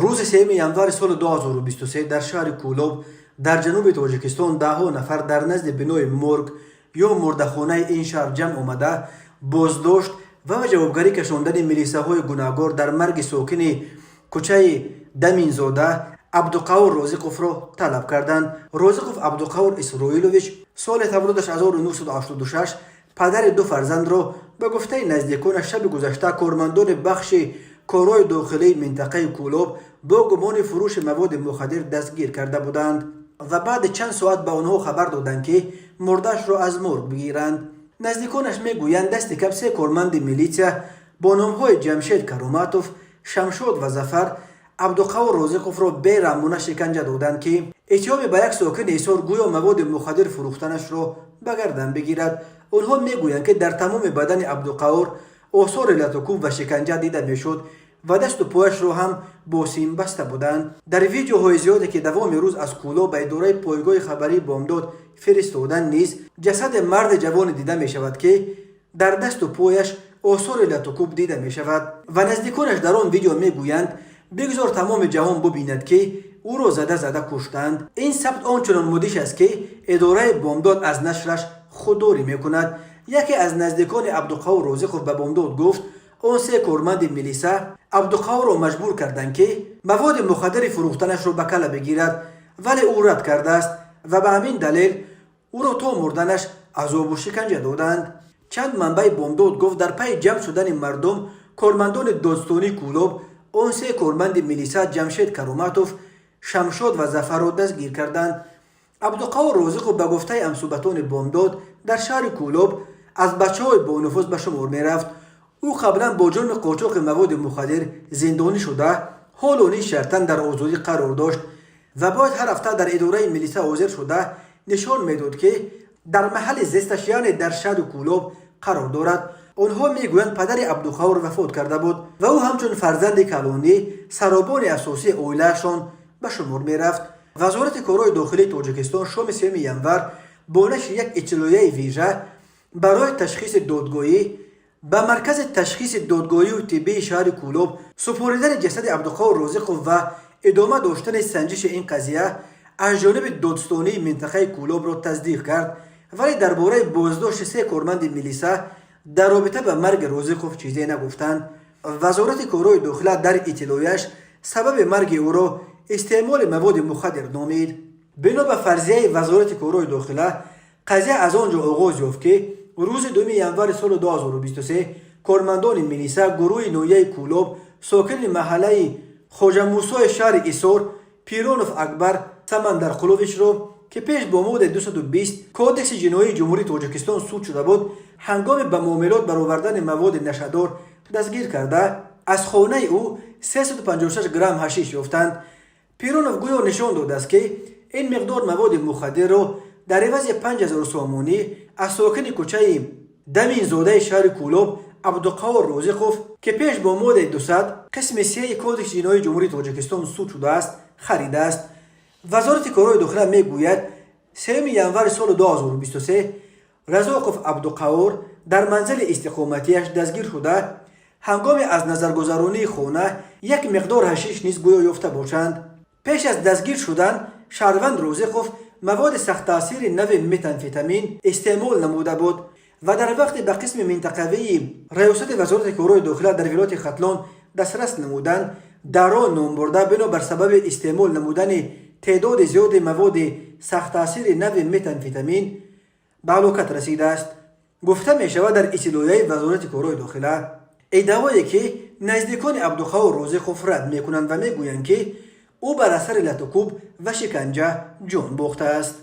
Рӯзи 3 январи соли 2023 дар шаҳри Кӯлоб дар ҷануби Тоҷикистон даҳҳо нафар дар назди бинои морг ё мурдахонаи ин шаҳр ҷамъ омада, боздошт ва ба ҷавобгарӣ кашондани милисаҳои гунаҳгор дар марги сокини кӯчаи Даминзода Абдуқаҳҳор Розиқовро талаб карданд. Розиқов Абдуқаҳҳор Исроилович, соли таваллудаш 1986, падари ду фарзандро, ба гуфтаи наздиконаш, шаби гузашта кормандони бахши корҳои дохилии минтақаи Кӯлоб бо гумони фурӯши маводи мухаддир дастгир карда буданд ва баъди чанд соат ба онҳо хабар доданд, ки мурдаашро аз морг бигиранд. Наздиконаш мегӯянд, дасти кам се корманди милитсия бо номҳои Ҷамшед Кароматов, Шамшод ва Зафар Абдуқаҳҳор Розиқовро бераҳмона шиканҷа доданд, ки иттиҳоми ба як сокини Ҳисор гӯё маводи мухаддир фурӯхтанашро ба гардан бигирад. Онҳо мегӯянд, ки дар тамоми бадани Абдуқаҳҳор осори латукӯб ва шиканҷа дида мешуд ва дасту пояшро ҳам бо сим баста буданд. Дар видеоҳои зиёде, ки давоми рӯз аз Кӯлоб ба идораи пойгоҳи хабарии «Бомдод» фиристоданд, низ ҷасади марди ҷавоне дида мешавад, ки дар дасту пояш осори латукӯб дида мешавад, ва наздиконаш дар он видео мегӯянд: «Бигзор тамоми ҷаҳон бубинад, ки ӯро зада зада куштанд». Ин сабт он чунон мудҳиш аст, ки идораи «Бомдод» аз нашраш худдорӣ мекунад. Яке аз наздикони Абдуқаҳҳор Розиқов ба «Бомдод» гуфт, он се корманди милиса Абдуқаҳҳорро маҷбур карданд, ки маводи мухаддари фурӯхтанашро ба кала бигирад, вале ӯ рад кардааст ва ба ҳамин далел ӯро то мурданаш азобу шиканҷа доданд. Чанд манбаи «Бомдод» гуфт, дар пайи ҷамъ шудани мардум кормандони додстонии Кӯлоб он се корманди милиса Ҷамшед Кароматов, Шамшод ва Зафарро дастгир карданд. Абдуқаҳҳор Розиқов, ба гуфтаи ҳамсӯҳбатони «Бомдод», дар шаҳри Кӯлоб аз бачаҳои бонуфуз ба шумор мерафт. Ӯ қаблан бо ҷурми қочоқи маводи мухаддир зиндонӣ шуда, ҳоло низ шартан дар озодӣ қарор дошт ва бояд ҳар ҳафта дар идораи милиса ҳозир шуда, нишон медод, ки дар маҳалли зисташ, яъне дар шаҳри Кӯлоб қарор дорад. Онҳо мегӯянд, падари Абдуқаҳҳор вафот карда буд ва ӯ ҳамчун фарзанди калонӣ саробони асосии оилаашон ба шумор мерафт. Вазорати корҳои дохилии Тоҷикистон шоми 3 январ бо нашри як иттилоияи вижа барои ташхиси додгоҳӣ ба маркази ташхиси додгоҳию тиббии шаҳри Кӯлоб супоридани ҷасади Абдуқаҳҳор Розиқов ва идома доштани санҷиши ин қазия аз ҷониби додстонии минтақаи Кӯлобро тасдиқ кард, вале дар бораи боздошти се корманди милиса дар робита ба марги Розиқов чизе нагуфтанд. Вазорати корҳои дохила дар иттилояш сабаби марги ӯро истеъмоли маводи мухаддир номид. Бино ба фарзияи Вазорати корҳои дохила, қазия аз он ҷо оғоз ёфт, ки рӯзи 2 январи соли 2023 кормандони милиса гурӯҳи ноҳияи Кӯлоб сокини маҳаллаи Хоҷамусои шаҳри Исор Пиронов Акбар Самандарқуловичро, ки пеш бо моддаи 220 Кодекси ҷиноии Ҷумҳурии Тоҷикистон суд шуда буд, ҳангоми ба муомилот баровардани маводи нашъадор дастгир карда, аз хонаи ӯ 356 грамм ҳашиш ёфтанд. Пиронов гӯё нишон додааст, ки ин миқдор маводи мухаддирро дар ивази 5000 сомонӣ аз сокини кӯчаи Даминзодаи шаҳри Кӯлоб Абдуқаҳҳор Розиқов, ки пеш бо моддаи 200 қисми сеи Кодекси ҷиноии Ҷумҳурии Тоҷикистон суд шудааст, харидааст. Вазорати корҳои дохила мегӯяд, 3 январи соли 2023 Разоқов Абдуқаҳҳор дар манзили истиқоматиаш дастгир шуда, ҳангоми аз назаргузаронии хона як миқдор ҳашиш низ гӯё ёфта бошанд. Пеш аз дастгир шудан шаҳрванд Розиқов маводи сахттаъсири нави метамфетамин истеъмол намуда буд ва дар вақте ба қисми минтақавии раёсати Вазорати корҳои дохила дар вилояти Хатлон дастрас намуданд, дар он номбурда бинобар сабаби истеъмол намудани теъдоди зиёди маводи сахттаъсири нави метамфетамин ба ҳалокат расидааст, гуфта мешавад дар иттилоияи Вазорати корҳои дохила. Иддаое ки наздикони Абдуқаҳҳор Розиқов рад мекунанд ва мегӯянд, ки ӯ бар асари латукӯб ва шиканҷа ҷон бохтааст.